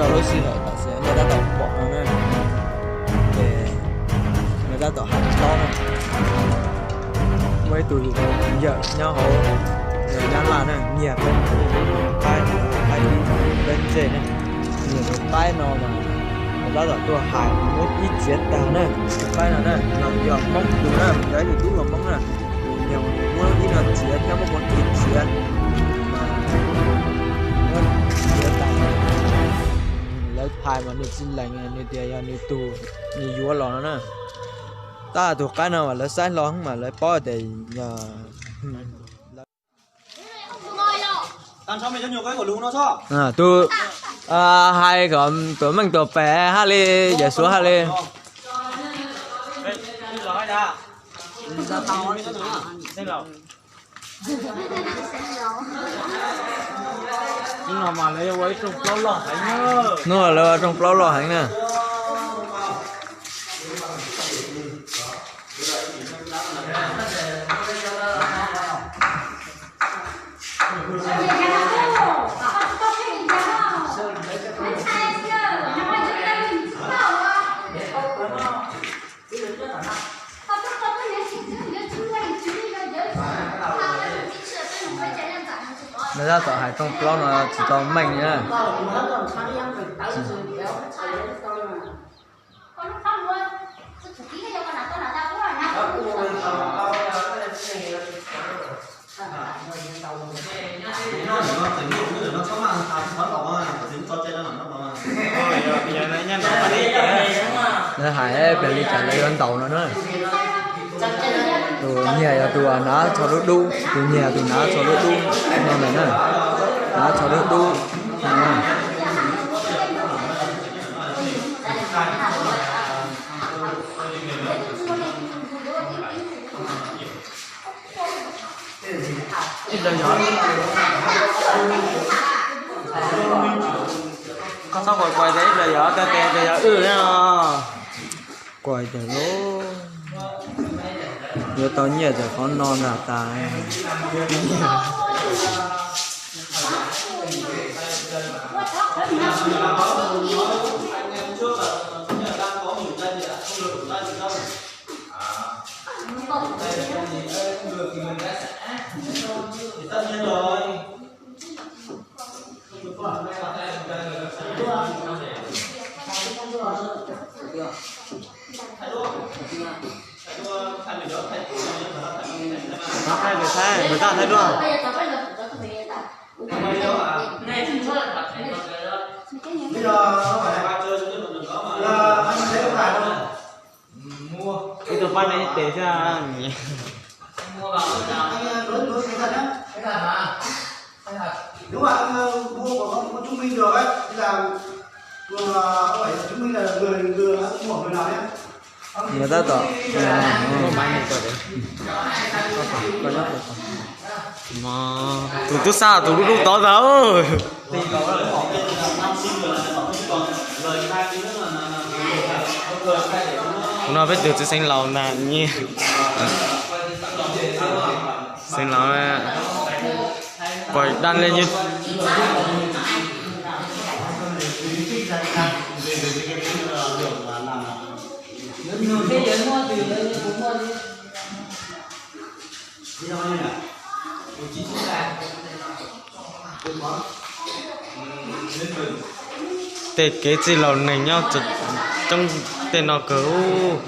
Rau lub sij hawm tam sim no nej tab tom pom no na, ces nej tab tom hais plaub na. Muaj ib tug yawm nyob hauv Nyab Laj na, nyiag peb qaib no, qaib ib peb ntse na. Nyiag tus qaib no mas nws tab tom tuaj hais muab ib txiav tag na. Tus qaib no na, no yog Hmoob tus na, yog ib tug tub hluas Hmoob na. Nyiag muab ib no txiav thiab muab ib txiav, muab txiav tag. Lawv hais mas nws tsis lees, nws tias yog nws tug, nws yuav los no na. Tab tus qaib no mas lawv saib hlo mas lawv paub tias yog tus hais kom tuam meej tuam pem haj li, yawm Suav haj li. Hnub no lawv ua rooj plaub loj heev na. Lawv tab tom hais rooj plaub no tsis tau meej li na. Lawv hais pliag li cas lawv yuav ntaus no na. Tus nyiag yog tus hnav tsho dub dub, tus nyiag tus hnav tsho dub dub no ntag na. Hnav tsho dub dub no na. Ib zaug yog, koj txhob kuas kuas tes ib zaug yog, koj tes tes yog wb no. Kuas tes lauj, yuav tau nyiaj txawm qhov no ntag tas. Thaij, thaij, thaij duaj. Ib tug pab nej ib tes xwb. Tab tom, tus tub sab tus dub dub tod ntag. Kuv no peb tus txiv xeev laus ntag nyiaj. Xeev laus, kuas dab li nyuj. Tej kev txij laus neeg nyob coob tej no kawg.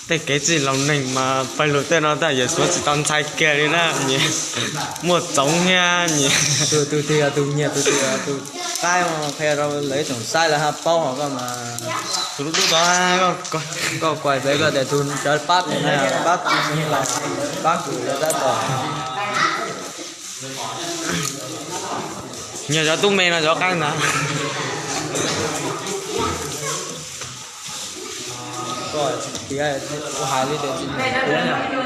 Tej kev txij laus neeg mas pawg lug tej no tab yawm suav tsis tau ntshai kiag li na, nyias muaj txoov thiab nyias. Tus twg yog tus nyiam, tus twg yog tus qaib, qhia rau lawv ib tsoom saib lawv haj paub hos koj mas. Tus lub dub tod, koj kuaim pem koj tias tus cov pab tus no, pab tus, pab tus cov tab tom. Yog cov tub me no cov qaib ntag. Koj tsis tias, kuv hais li tias tsis nyiam kuv.